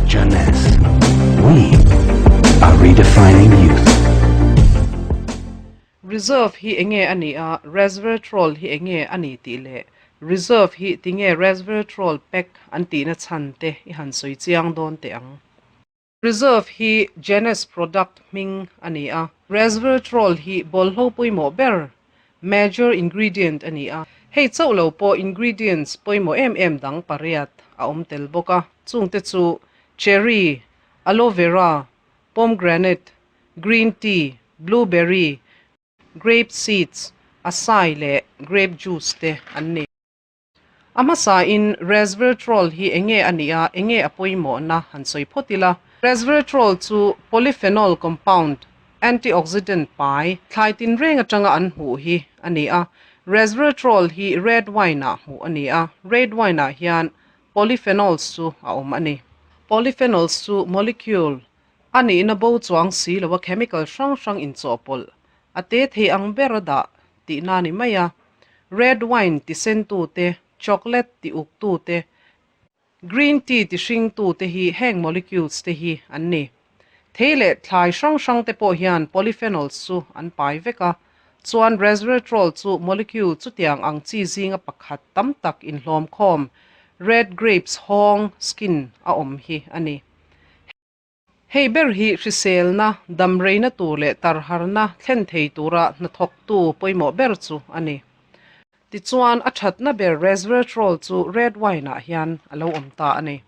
Jeunesse. We are redefining youth. Reserve hi enge a nih a, resveratrol hi enge a ni tih leh reserve hi tinge resveratrol pack an tihna chhan te i han sawi chiang dawn teh ang. Reserve hi Jeunesse product hming a ni a. Resveratrol hi bawlhlo pawimawh ber, major ingredient a ni a. Hei chauh lo pawh ingredients pawimawh em em dang pariat a awm tel bawk a, chungte chu cherry, aloe vera, pomegranate, green tea, blueberry, grape seeds, acai leh grape juice te an ni. A hmasain resveratrol hi enge a nih a, enge a pawimawhna han sawi phawt ila. Resveratrol chu polyphenol compound, antioxidant pai, thlai tinreng atanga an hmuh hi a ni a. Resveratrol hi red wine-ah hmuh a ni a, red wine-ah hian polyphenols chu a awm a ni. Polyphenols chu molecule a nihna bo chuang si loa chemical hrang hrang inchawhpawlh a te thei ang ber a dah tihna a ni mai a. Red wine ti sentute, chocolate ti uktute, green tea ti hringtute hi heng molecules te hi an ni. Thei leh thlai hrang hrang te pawh hian polyphenols chu an pai vek a, chuan resveratrol chu molecule chutiang ang chi zinga pakhat tam tak inhlawmkhawm red grapes hawng, skin, a awm hi a ni. Hei ber hi hriselna, damreina tur leh tarharna thlen thei tura hnathawktu pawimawh ber chu a ni. Tichuan, a thatna ber resveratrol chu red wine-ah hian a lo awm ta a ni.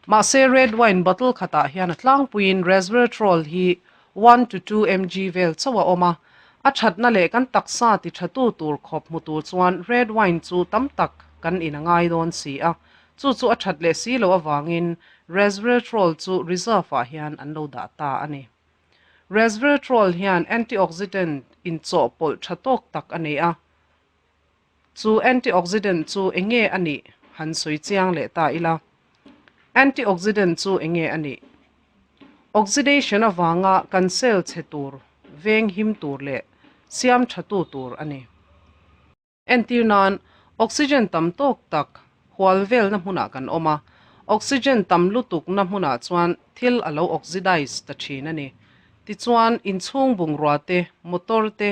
Mahse, red wine bottle khatah hian a tlangpuiin resveratrol hi 1 to 2 mg vel chauh a awm a. A thatna leh kan taksa tithatu tur khawp hmu tur chuan red wine chu tam tak kan in a ngai dawn si a. Chu chu a that leh si loh avangin resveratrol chu reserve-ah hian an lo dah ta a ni. Resveratrol hian antioxidant inchawhpawlh tha tawk tak a nei a. Chu antioxidant chu eng nge a nih han sawi chiang leh ta ila. Antioxidant chu eng nge a nih? Oxidation avanga kan cell chhe tur, veng him tur leh siam thatu tur a ni. Entir nan, oxygen tam tawk tak hual velna hmunah kan awm a, oxygen tam lutukna hmunah chuan thil a lo oxidize ta thin a ni. Tichuan, inchhung bungrua te, motor te,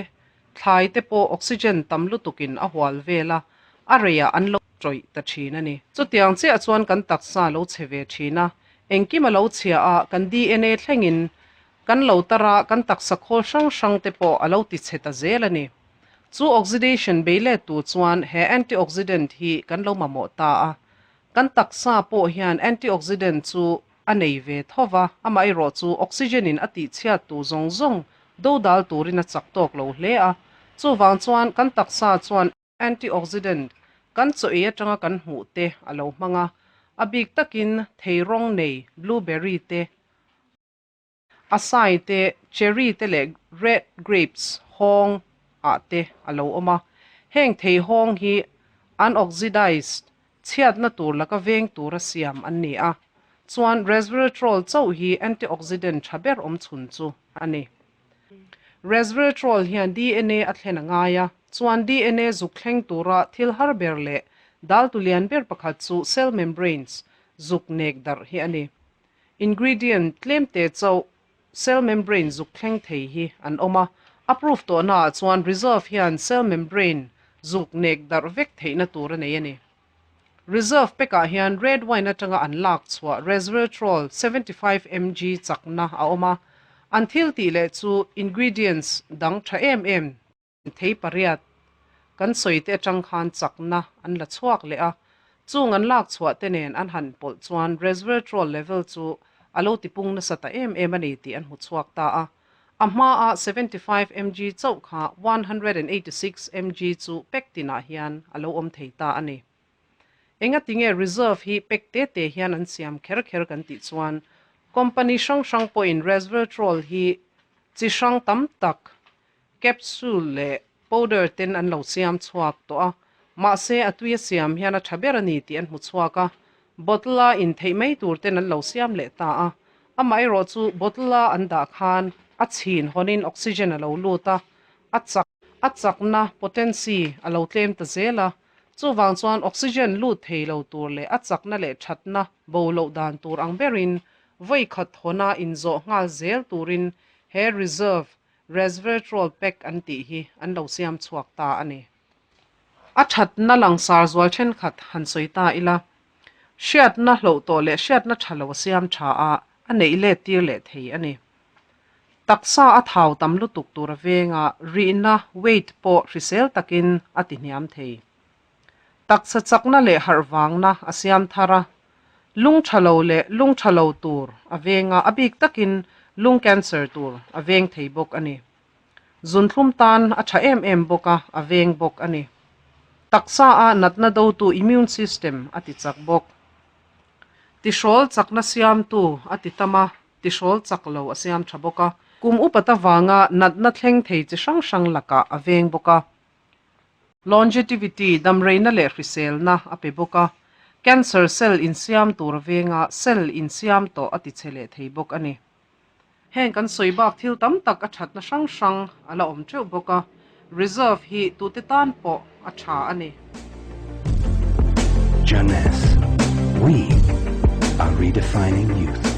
thlai te pawh oxygen tam lutukin a hual vel a, a reiah an lo tawih ta thin a ni. Chutiang chiah chuan kan taksa a lo chhe ve thin a, engkim a lo chhia a, kan DNA thlengin kan lo tar a, kan taksa khawl hrang hrang te pawh a lo tichhe ta zel a ni. Chu oxidation bei let tur chuan he antioxidant hi kan lo mamawh ta a. Kan taksa pawh hian antioxidant chu a nei ve tho va, amaherawh chu oxygen in a tihchhiat tur zawng zawng dodal turin a chak tawk lo hle a. Chuvang chuan kan taksa chuan antioxidant kan chaw ei atanga kan hmuh te a lo hmang a, a bik takin thei rawng nei blueberry te, Acai te, cherry te leh red grapes hawng ah te a lo awm a. Heng thei hawng hi unoxidized chhiatna tur laka veng tura siam an ni a. Chuan resveratrol chauh hi antioxidant tha ber awm chhun chu a ni. Resveratrol hian DNA a thlen a ngai a, chuan DNA zuk thleng tura thil har ber leh daltu lian ber pakhat chu cell membranes zuk nek darh hi a ni. Ingredient tlem te chauh cell membrane zuk thleng thei hi an awm a, a proof tawhna ah chuan reserve hian cell membrane zuk nek darh vek theihna tur a nei a ni. Reserve pack ah hian red wine atanga an lak chhuah resveratrol 75 mg chakna a awm a, an thil tih leh chu ingredients dang tha em em Thei pariat kan sawi te atang khan chakna an la chhuak leh a, chung an lak chhuah te nen an han pawlh chuan resveratrol level chu a lo tipung nasa ta em em a ni tih an hmu chhuak ta a. A hmaa 75 mg chauh kha 186 mg chu pek tinah hian a lo awm thei ta a ni. Engatinge reserve hi pek te te hian an siam kher kher kan tih chuan company hrang hrang pawhin resveratrol hi chi hrang tam tak Capsule leh powder ten an lo siam chhuak tawh a, mahse a tui a siam hian a tha ber a ni tih an hmu chhuak a, bottle a intheih mai tur ten an lo siam leh ta a. Amaherawh chu bottle a an dah khan a chhin hawnin oxygen a lo lut a, a chak a chakna potency a lo tlem ta zel a. Chuvang chuan oxygen lut thei lo tur leh a chakna leh thatna bo loh dan tur ang berin vawi khat hawna inzawh nghal zel turin he reserve resveratrol pack an tih hi an lo siam chhuak ta a ni. A thatna langsar zual thenkhat han sawi ta ila, hriatna hloh tawh leh hriatna tha lo a siam tha a, a neih let tir leh thei a ni. Taksa a thau tam lutuk tur a venga rihna, weight, pawh hrisel takin a ti hniam thei. Taksa chakna leh harh vangna a siam thar a, lung tha lo leh lung tha lo tur a venga a bik takin lung cancer tur a veng thei bawk a ni. Zunthlum tan a tha em em bawk a, a veng bawk a ni. Taksa a natna dotu immune system a ti chak bawk. Tihrawl chakna siamtu a ti tam a, tihrawl chak lo a siam tha bawk a. Kum upat avanga natna thleng thei chi hrang hrang lakah a veng bawk a. Longevity, damreina leh hriselna a pe bawk a. Cancer cell insiam tur a veng a, cell insiam tawh a ti chhe leh thei bawk a ni. Heng kan sawi bak thil tam tak a thatna hrang hrang a la awm teuh bawk a, reserve hi tute tan pawh a tha a ni. Jeunesse, we are redefining youth.